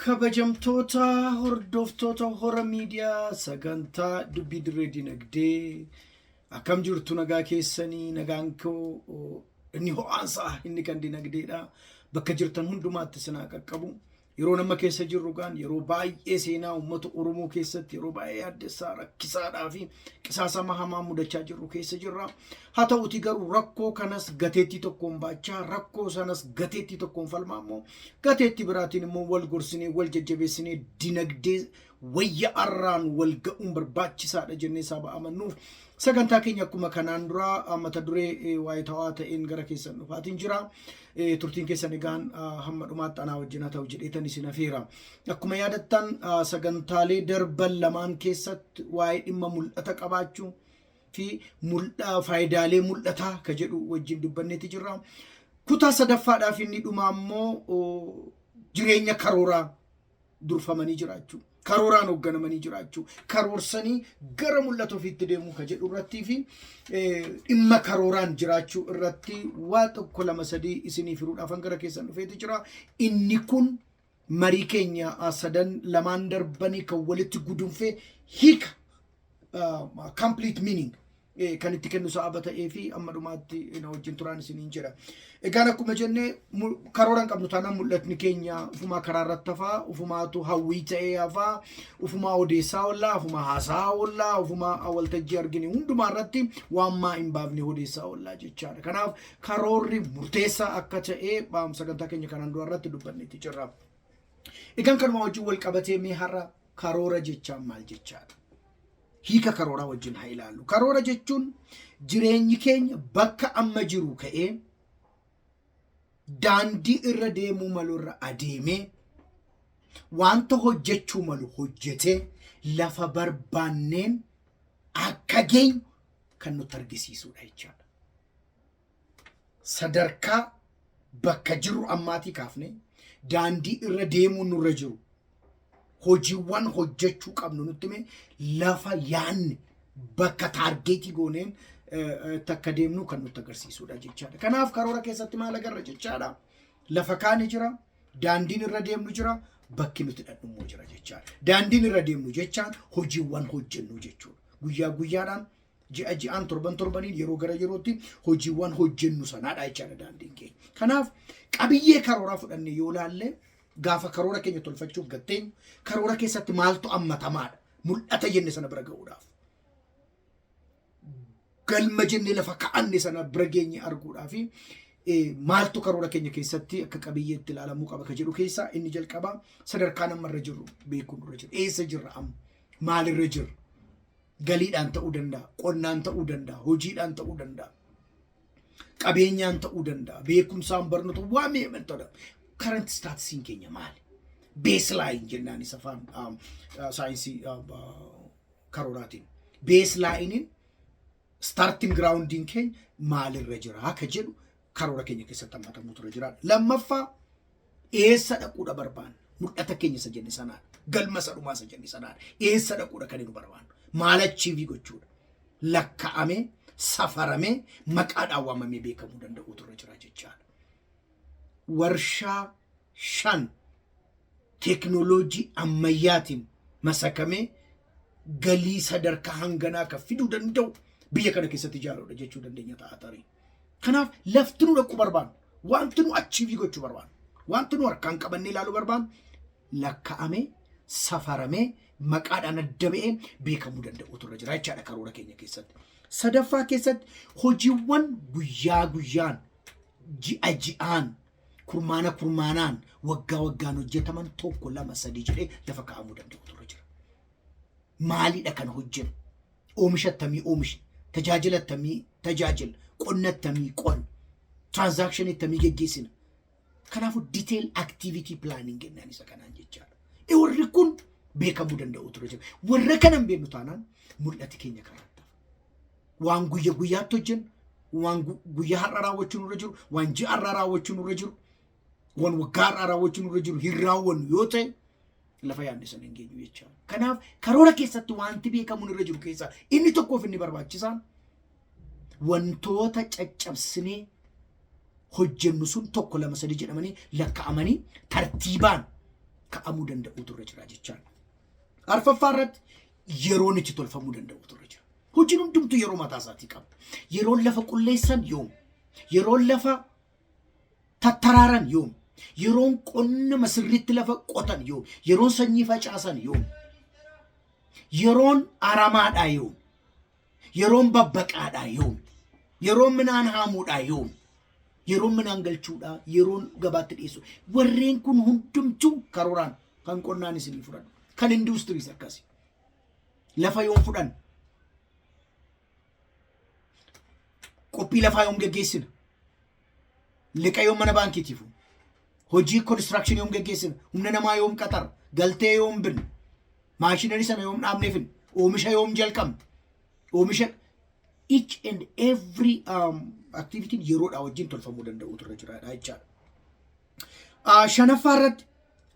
Kabajamtoota hordoftoota Hora Miidiyaa, sagantaa Dubbii Dirree Dinagdee, akkam jirtu? Nagaa keessanii? Nagaan koo inni ho'aansaa inni kan dinagdeedha. Bakka jirtan hundumaatti sinaa qaqqabu. Yeroo nama keessa jirru gaan yeroo baay'ee seenaa uummata Oromoo keessatti yeroo baay'ee yaaddessaa, rakkisaadhaa fi qisaasama hamaa mudachaa jirru keessa jirra. Haa ta'uti garuu rakkoo kanas gateettii tokkoon baachaa, rakkoo sanas gateettii tokkoon falmaa immoo gateettii biraatiin immoo wal gorsinee, wal jajjabeessinee, dinagdee wayya arraan wal ga'uun barbaachisaadha jennee saba amannuuf sagantaa keenya akkuma kanaan dura mata duree waayitawaa ta'een gara keessan dhufaatiin jira. Turtiin keessan egaan hamma dhumaatti anaa wajjin haa ta'u jedheetan isin hafeera. Akkuma yaadattan, sagantaalee darban lamaan keessatti waa'ee dhimma mul'ata qabaachuu fi faayidaalee mul'ataa ka jedhu wajjin dubbanneeti jirra. Kutaa sadaffaadhaaf inni dhumaa immoo jireenya karooraa durfamanii jiraachuu, karooraan hoogganamanii jiraachuu, karoorsanii gara mul'ata ofiitti deemuu ka jedhu irrattii fi dhimma karooraan jiraachuu irratti waa tokko lama sadii isinii firuudhaaf gara keessan dhufeeti jira. Inni kun marii keenya sadan lamaan darbanii kan walitti gudunfee hiika, complete meaning, kan itti kennu sa'aba ta'ee fi amma dhumaatti na wajjin turaan isiniin jedha. Egaan akkuma jenne, karoora hin qabnu taanaan mul'atni keenya ufumaa karaa irratti hafaa, ufumaatu hawwii ta'ee hafaa, ufumaa odeessaa oollaa, ufumaa haasaa oollaa, ufumaa waltajjii argine hundumaa irratti waan maa hin baafne odeessaa oollaa jechaadha. Kanaaf karoorri murteessaa akka ta'e sagantaa keenya kanaan dura irratti dubbanneeti jirra. Egaan kanuma wajjin wal qabatee mee har'a karoora jechaan maal jechaadha? Hiika karooraa wajjin haa ilaallu. Karoora jechuun jireenyi keenya bakka amma jiru ka'ee daandii irra deemuu malu irra adeemee, wanta hojjechuu malu hojjetee, lafa barbaanneen akka geenyu kan nutti argisiisudha jechaadha. Sadarkaa bakka jirru ammaatii kaafne daandii irra deemuu nurra jiru, hojiiwwan hojjechuu qabnu nutti hime, lafa yaanne bakka target gooneen takka deemnu kan nutti agarsiisudha jechaadha. Kanaaf karoora keessatti maal agarra jechaadha? Lafa kaane jira, daandiin irra deemnu jira, bakki nuti dhaqnu immoo jira jechaadha. Daandiin irra deemnu jechaan hojiiwwan hojjennu jechuudha. Guyyaa guyyaadhaan, ji'a ji'aan, torban torbaniin, yeroo gara yerootti hojiiwwan hojjennu sanaadha jechaadha daandiin keenya. Kanaaf qabiyyee karooraa fudhannee yoo laalle, gaafa karoora keenya tolfachuuf gatteenyu karoora keessatti maaltu hammatamaadha? Mul'ata jenne sana bira ga'uudhaaf, galma jennee lafa ka'anne sana bira geenye arguudhaaf maaltu karoora keenya keessatti akka qabiyyeetti ilaalamuu qaba ka jedhu keessaa inni jalqabaa sadarkaa namarra jirru beekuun dura jira. Eessa jirra amma? Maalirra jirra? Galiidhaan ta'uu danda'a, qonnaan ta'uu danda'a, hojiidhaan ta'uu danda'a, qabeenyaan ta'uu danda'a, beekumsaan, barnoota, waa meeqa ta'uu danda'a. Current statusiin keenya maali? Baseline jennaan isa afaan saayinsii karooraatiin. Baselineiin, starting groundiin keenya maalirra jira akka jedhu karoora keenya keessatti hammatamuu ture jira. Lammaffaa, eessa dhaquudha barbaanna? Mul'ata keenya isa jenne sanaadha. Galma isa dhumaa isa jenne sanaadha. Eessa dhaquudha kan nu barbaannu? Maal achieve gochuudha? Lakka'amee, safaramee, maqaadhaan waamamee beekamuu danda'u ture jira jechaadha. Warshaa shan teeknooloojii ammayyaatiin masakamee galii sadarkaa hanganaa kan fiduu danda'u biyya kana keessatti ijaaruudha jechuu dandeenya ta'a tarii. Kanaaf lafti nu dhaquu barbaannu, wanti nu achieve gochuu barbaannu, wanti nu harkaan qabannee ilaaluu barbaannu lakkaa'amee, safaramee, maqaadhaan adda ba'ee beekamuu danda'u turre jira jechaadha karoora keenya keessatti. Sadaffaa keessatti hojiiwwan guyyaa guyyaan, ji'a ji'aan, kurmaana kurmaanaan, waggaa waggaan hojjetaman tokko, lama, sadii jedhee lafa kaa'amuu danda'u turre jira. Maalidha kan hojjennu? Oomisha akkamii oomishna? Tajaajila akkamii tajaajila? Qonna akkamii qonna? Transaction akkamii geggeessina? Kanaafuu detail activity planning jennaan isa kanaan jechaadha. Warri kun beekamuu danda'u ture jira. Warra kana hin beeknu taanaan mul'ati keenya karaatti hafa. Waan guyya guyyaatti hojjennu, waan guyyaa har'a raawwachuu nurra jiru, waan ji'a har'aa raawwachuu nurra jiru, waan waggaa har'aa raawwachuu nurra jiru hin raawwannu yoo ta'e, lafa yaadne sana hin geenyu jechaadha. Kanaaf karoora keessatti wanti beekamuun irra jiru keessaa inni tokkoof inni barbaachisaan wantoota caccabsinee hojjennu sun tokko, lama, sadii jedhamanii lakkaa'amanii tartiibaan Ka'amuu danda'uutu irra jira jechaadha. Arfaffaa irratti yeroon itti tolfamuu danda'uutu irra jira. Hojiin hundumtuu yeroo mataa isaatii qaba. Yeroon lafa qulleessan yoom? Yeroon lafa tattaraaran yoom? Yeroon qonna sirriitti lafa qotan yoom? Yeroon sanyii facaasan yoom? Yeroon aramaadhaa yoom? Yeroon babbaqaadhaa yoom? Yeroon midhaan haamuudhaa yoom? Yeroon midhaan galchuudhaa, yeroon gabaatti dhiyeessu. Warreen kun hundumtuu karooraan kan qonnaan isinii fudhadhu. Kan induustiriis akkasi. Lafa yoom fudhan? Qophii lafaa yoom geggeessina? Liqa yoom mana baankiitiif? Hojii construction yoom geggeessina? Humna namaa yoom qaxara? Galtee yoom binna? Machinery sana yoom dhaabneefin? Oomisha yoom jalqabna? Oomisha each and every activity yeroodhaa wajjin tolfamuu danda'utu irra jiraadha jechaadha. Shanaffaa irratti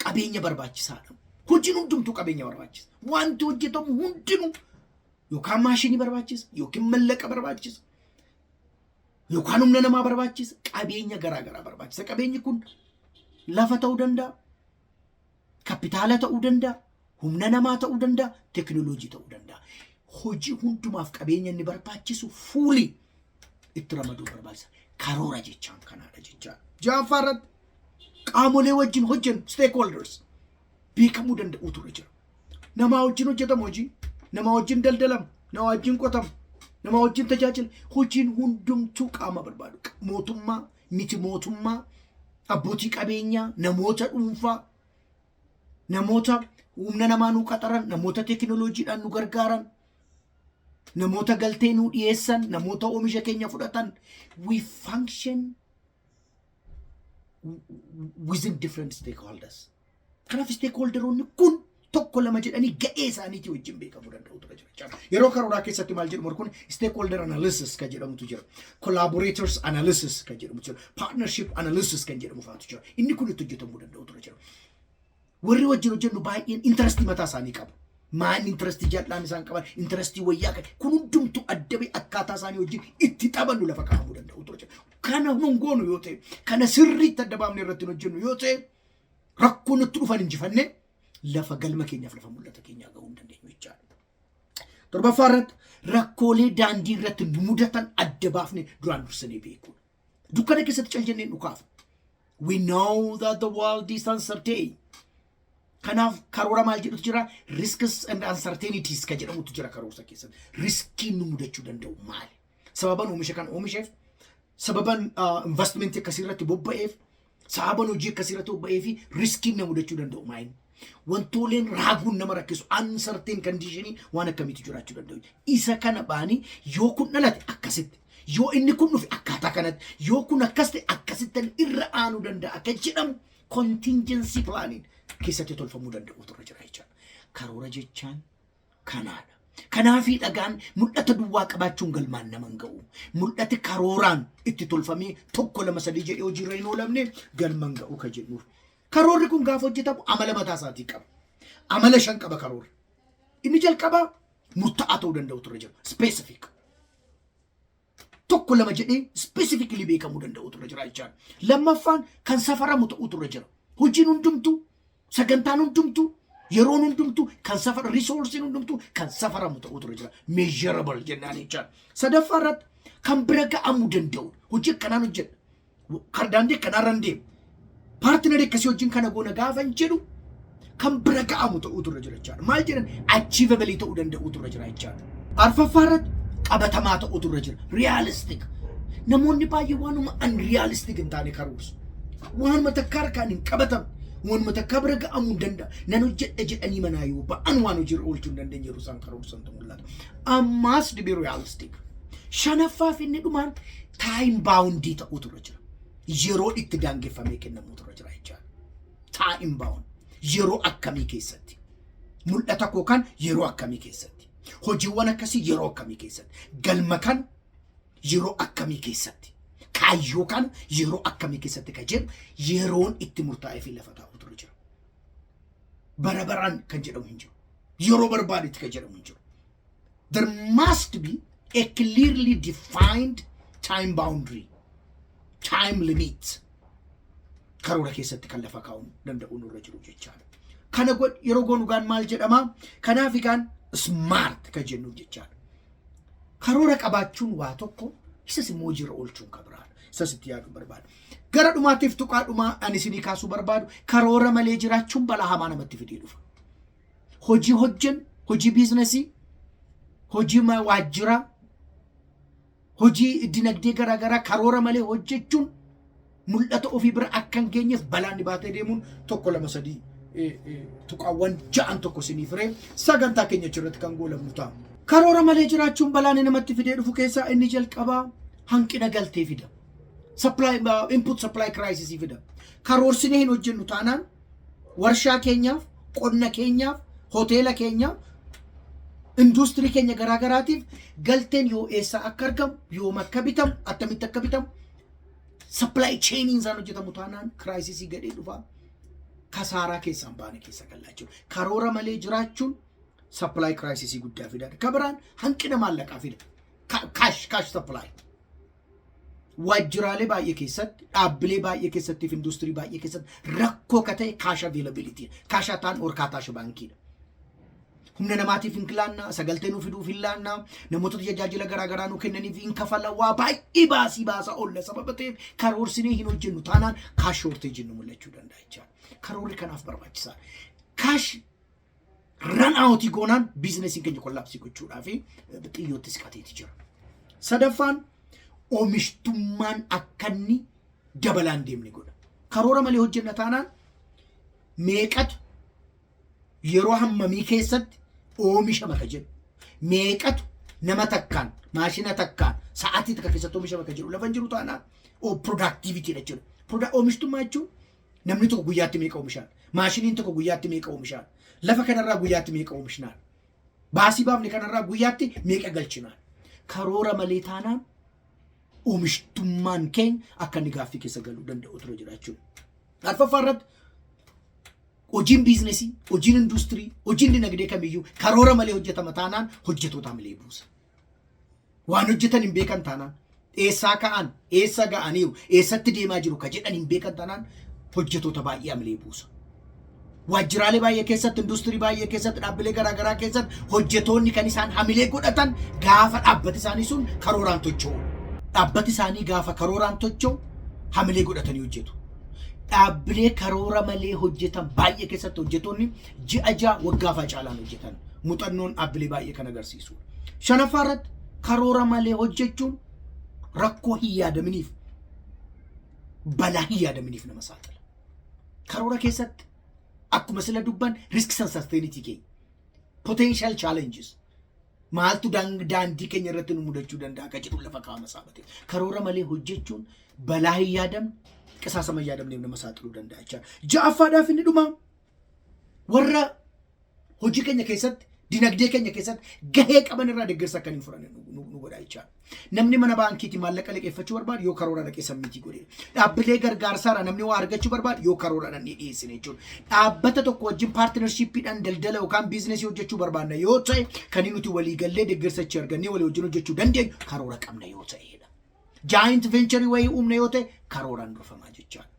qabeenya barbaachisaadha. Hojiin hundumtuu qabeenya barbaachisa. Wanti hojjetamu hundinuu yookaan maashinii barbaachisa, yookiin mallaqa barbaachisa, yookaan humna namaa barbaachisa, qabeenya garaa garaa barbaachisa. Qabeenyi kun lafa ta'uu danda'a, kapitaala ta'uu danda'a, humna namaa ta'uu danda'a, teekinooloojii ta'uu danda'a. Hojii hundumaaf qabeenya inni barbaachisu fuulii itti ramaduu barbaachisa. Karoora jechaan kanaadha jechaadha. Ja'affaa irratti qaamolee wajjin hojjennu, stakeholders, beekamuu danda'uutu irra jira. Namaa wajjin hojjetamu hojii, namaa wajjin daldalamu, namaa wajjin qotamu, namaa wajjin tajaajila. Hojiin hundumtuu qaama barbaadu. Mootummaa, miti mootummaa, abbootii qabeenyaa, namoota dhuunfaa, namoota humna namaa nu qaxaran, namoota teekinooloojiidhaan nu gargaaran, namoota galtee nu dhiyeessan, namoota oomisha keenya fudhatan. We function within different stakeholders. Kanaaf stakeholderoonni kun tokko lama jedhanii ga'ee isaaniitii wajjin beekamuu danda'u ture jira. Yeroo karooraa keessatti maal jedhamu kun stakeholder analysis kan jedhamutu jira. Collaborators analysis kan jedhamu jira. Partnership analysis kan jedhamu faatu jira. Inni kun itti hojjetamuu danda'u ture jira. Warri wajjin hojjennu baay'een interestii mataa isaanii qabu. Maan interestii jal'aan isaan qaban, interestii wayyaa kan kun hundumtuu adda ba'e akkaataa isaanii wajjin itti taphannu lafa kaa'amuu danda'u ture jira. Kana nun goonu yoo ta'e, kana sirriitti adda baafnee irratti hojjennu yoo ta'e, rakkoo nutti dhufan injifannee lafa galma keenyaaf lafa mul'ata keenyaa gahuu hin dandeenyu jechaadha. Torbaffaa irratti rakkoolee daandii irratti nu mudatan adda baafnee duraan dursinee beekuudha. Dukkana keessatti cal jennee dhukaaf. We know that the world is uncertain. Kanaaf karoora maal jedhutu jira? Risks and uncertainties kan jedhamutu jira karoorsa keessatti. Riskiin nu mudachuu danda'u maali? Sababan oomisha kan oomisheef, sababan investmentii akkasii irratti bobba'eef, sababan hojii akkasii irratti bobba'ee fi riskiin na mudachuu danda'u maali? Wantooleen raaguun nama rakkisu, uncertain conditionii waan akkamiitu jiraachuu danda'u? Isa kana baanii yoo kun dhalate akkasitti, yoo inni kun dhufe akkaataa kanatti, yoo kun akkas ta'e akkasitti irra aanuu danda'a akka jedhamu contingency planning keessatti tolfamuu danda'u turre jira jechaadha. Karoora jechaan kanaadha. Kanaafii dhagaan mul'ata duwwaa qabaachuun galmaan nama hin ga'u. Mul'ati karooraan itti tolfamee tokko lama sadii jedhee hojiirra hin oolamne galma hin ga'u ka jennuuf. Karoorri kun gaafa hojjetamu amala mataa isaatii qaba. Amala shan qaba karoorri. Inni jalqabaa murtaa'aa ta'uu danda'u turre jira. Specific. Tokko lama jedhee specifically beekamuu danda'u turre jira jechaadha. Lammaffaan kan safaramu ta'uu turre jira. Hojiin hundumtuu, sagantaan hundumtuu, yeroon hundumtuu kan safara, resourceiin hundumtuu kan safaramu ta'uu turre jira. Measurable jennaan jechaadha. Sadaffaa irratti kan bira ga'amuu danda'u. Hojii akkanaan hojjedha. Daandii akkanaarra hin deemu. Partnerii akkasii wajjin kana goona gaafa hin jedhu kan bira ga'amu ta'uu turre jira jechaadha. Maal jedhan, achievable ta'uu danda'uu turre jira jechaadha. Arfaffaa irratti qabatamaa ta'uu turre jira. Realistic. Namoonni baay'ee waanuma unrealistic hin taane karoorsu. Waanuma takka harkaan hin qabatamne. Waanuma takka bira ga'amuu hin danda'a. Nan hojjedha jedhanii manaa yoo ba'an waan hojiirra oolchuu hin dandeenye yeroo isaan karoorsantu mul'ata. Ammaas to be realistic. Shanaffaaf inni dhumaan time boundii ta'uu turre jira. Yeroo itti daangeffamee kennamuu turre jira jechaadha. Time bound. Yeroo akkamii keessatti? Mul'ata koo kan yeroo akkamii keessatti? Hojiiwwan akkasii yeroo akkamii keessatti? Galma kan yeroo akkamii keessatti? Kaayyoo kan yeroo akkamii keessatti kan jedhu yeroon itti murtaa'ee fi lafa taa'u turre jira. Bara baraan kan jedhamu hin jiru. Yeroo barbaadetti kan jedhamu hin jiru. There must be a clearly defined time boundary, time limit. Karoora keessatti kan lafa kaa'uu danda'u nurra jiru jechaadha. Kana yeroo goonu gaan maal jedhama? Kanaaf egaan smart kan jennuuf jechaadha. Karoora qabaachuun waa tokko, isas immoo hojiirra oolchuun kan biraadha. Isas itti yaaduu barbaadu. Gara dhumaatiif tuqaa dhumaa ani isinii kaasuu barbaadu, karoora malee jiraachuun balaa hamaa namatti fidee dhufa. Hojii hojjennu, hojii biizinasii, hojii waajjiraa, hojii dinagdee garaagaraa karoora malee hojjechuun mul'ata ofii bira akka hin geenyeef balaan baatee deemuun tokko, lama, sadii, tuqaawwan ja'an tokko isinii firee sagantaa keenya achirratti kan goolabnu ta'a. Karoora malee jiraachuun balaan namatti fidee dhufu keessaa inni jalqabaa hanqina galtee fida. Supply, input supply crisis fida. Karoorsinee hin hojjennu taanaan warshaa keenyaaf, qonna keenyaaf, hoteela keenyaaf, industirii keenya garaagaraatiif galteen yoo eessaa akka argamu, yoom akka bitamu, attamitti akka bitamu, supply chainiin isaan hojjetamu taanaan crisisii gadhee dhufa. Kasaaraa keessaan baane keessa gallaa jechuudha. Karoora malee jiraachuun supply crisisii guddaa fida. Ka biraan hanqina maallaqaa fida. Cash supply. Waajjiraalee baay'ee keessatti, dhaabbilee baay'ee keessatti fi industirii baay'ee keessatti rakkoo ka ta'e cash availability. Cash taan or cash baankiidha. Humna namaatiif hin laannaa, sagaltee nuu fiduuf hin laannaa, namoota tajaajila garaagaraa nuu kennaniif hin kafala, waa baay'ee baasii baasaa oolla sababa ta'eef karoorsinee hin hojjennu taanaan cash shortageiin nu mul'achuu danda'a jechaadha. Karoorri kanaaf barbaachisaadha. Cash run outii goonaan biizinesiin keenya collapse gochuudhaa fi xiyyootti siqateeti jira. Sadaffaan, oomishtummaan akka inni dabalaan deemne godha. Karoora malee hojjenna taanaan meeqatu yeroo hammamii keessatti oomishama ka jedhu, meeqatu nama takkaan, maashina takkaan, sa'aatii takka keessatti oomishama ka jedhu lafa hin jiru taanaan productivity dha jechuudha. Oomishtummaa jechuun namni tokko guyyaatti meeqa oomishaan, maashiniin tokko guyyaatti meeqa oomishaan, lafa kanarraa guyyaatti meeqa oomishnaan, baasii baafne kanarraa guyyaatti meeqa galchinaan. Karoora malee taanaan oomishtummaan keenya akka inni gaaffii keessa galuu danda'u ture jira jechuudha. Arfaffaa irratti, hojiin biizinesii, hojiin industirii, hojiin dinagdee kamiyyuu karoora malee hojjetama taanaan hojjetoota malee buusa. Waan hojjetan hin beekan taanaan, eessaa ka'an, eessa ga'aniiru, eessatti deemaa jiru ka jedhan hin beekan taanaan hojjetoota baay'ee amalee buusa. Waajjiraalee baay'ee keessatti, industirii baay'ee keessatti, dhaabbilee garaagaraa keessatti hojjetoonni kan isaan hamilee godhatan gaafa dhaabbati isaanii sun karooraan tocho'u. Dhaabbati isaanii gaafa karooraan tocho'u hamilee godhatanii hojjetu. Dhaabbilee karoora malee hojjetan baay'ee keessatti hojjetoonni ji'a 6, waggaa fa'aa caalaan hojjetan. Muuxannoon dhaabbilee baay'ee kan agarsiisu. Shanaffaa irratti, karoora malee hojjechuun rakkoo hin yaadaminiif, balaa hin yaadaminiif nama saaxila. Karoora keessatti akkuma sila dubban risk uncertainty keenya, potential challenges, maaltu daandii keenya irratti nu mudachuu danda'a akka jedhu lafa kaa'ama saabate. Karoora malee hojjechuun balaa hin yaadamne, qisaasama hin yaadamneef nama saaxiluu danda'a jechaadha. Ja'affaadhaaf inni dhuma, warra hojii keenya keessatti, dinagdee keenya keessatti gahee qaban irraa deeggarsa akka hin fudhanne nu godha jechaadha. Namni mana baankiitii maallaqa liqeeffachuu barbaadu yoo karoora dhaqee submit godhe. Dhaabbilee gargaarsaarraa namni waa argachuu barbaadu yoo karooraadhaan ni dhiyeessine jechuudha. Dhaabbata tokko wajjin partnershipiidhaan daldala yookaan biizinesii hojjechuu barbaadna yoo ta'e, kan nuti walii gallee deeggarsa achi argannee walii wajjin hojjechuu dandeenyu karoora qabna yoo ta'edha. Joint venture wayii uumna yoo ta'e karooraan durfamaa jechaadha.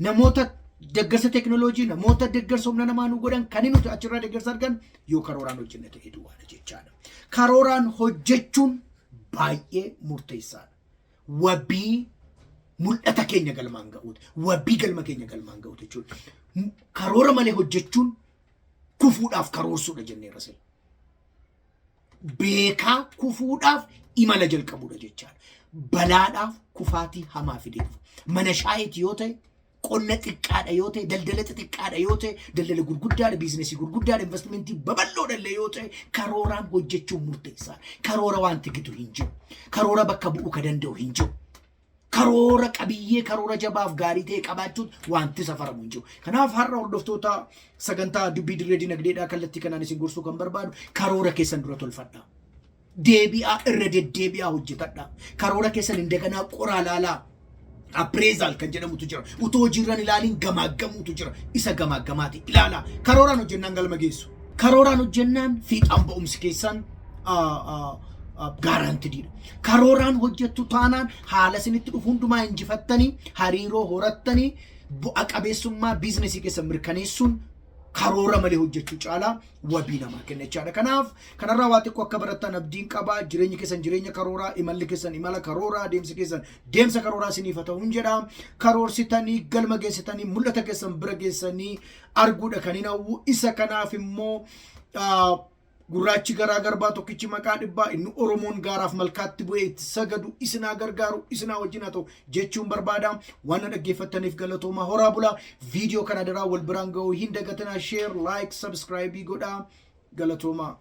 Namoota deeggarsa teekinooloojii, namoota deeggarsa humna namaa nu godhan kan nuti achirraa deeggarsa argan yoo karooraan hojjenne ta'e duwwaadha jechaadha. Karooraan hojjechuun baay'ee murteessaadha. Wabii mul'ata keenya galmaan ga'uuti. Wabii galma keenya galmaan ga'uuti jechuudha. Karoora malee hojjechuun kufuudhaaf karoorsuudha jenneerra sila. Beekaa kufuudhaaf imala jalqabuudha jechaadha. Balaadhaaf kufaatii hamaa fidee dhufa. Mana shaayiiti yoo ta'e, qonna xiqqaadha yoo ta'e, daldala xixiqqaadha yoo ta'e, daldala gurguddaadha, biizinesii gurguddaadha, investimentii babal'oodha illee yoo ta'e, karooraan hojjechuun murteessaadha. Karoora wanti gitu hin jiru. Karoora bakka bu'uu ka danda'u hin jiru. Karoora qabiyyee karoora jabaaf gaarii ta'e qabaachuun wanti safaramu hin jiru. Kanaaf har'a hordoftoota sagantaa Dubbii Dirree Dinagdeedhaa kallattii kanaan isin gorsuu kan barbaadu, karoora keessan dura tolfadhaa. Deebi'aa irra deddeebi'aa hojjetadhaa. Karoora keessan hin daganaa, qoraa laalaa. Appraisal kan jedhamutu jira. Utuu hojiirran ilaaliin gamaaggamuutu jira. Isa gamaaggamaati ilaalaa. Karooraan hojjennaan galma geessu. Karooraan hojjennaan fiixaan ba'umsi keessan guaranteediidha. Karooraan hojjettu taanaan haala isinitti dhufu hundumaa injifattanii, hariiroo horattanii, bu'a qabeessummaa biizinesii keessan mirkaneessuun Karoora malee hojjechuu caalaa wabii namaa kenna jechaadha. Kanaaf kanarraa waa xiqqoo akka barattan abdiin qabaa. Jireenyi keessan jireenya karooraa, imalli keessan imala karooraa, deemsi keessan deemsa karooraa isiniif haa ta'uun jedha. Karoorsitanii galma geessitanii mul'ata keessan bira geessanii arguudha kan hin hawwu. Isa kanaaf immoo gurraachi garaa garbaa, tokkichi maqaa dhibbaa, inni Oromoon gaaraaf malkaatti bu'ee itti sagadu isinaa gargaaru, isinaa wajjin haa ta'u jechuun barbaada. Waan na dhaggeeffattaniif galatooma, horaa bulaa. Viidiyoo kana daraa wal biraan ga'uu hin dagatinaa. Share, like, subscribe godhaa. Galatoomaa.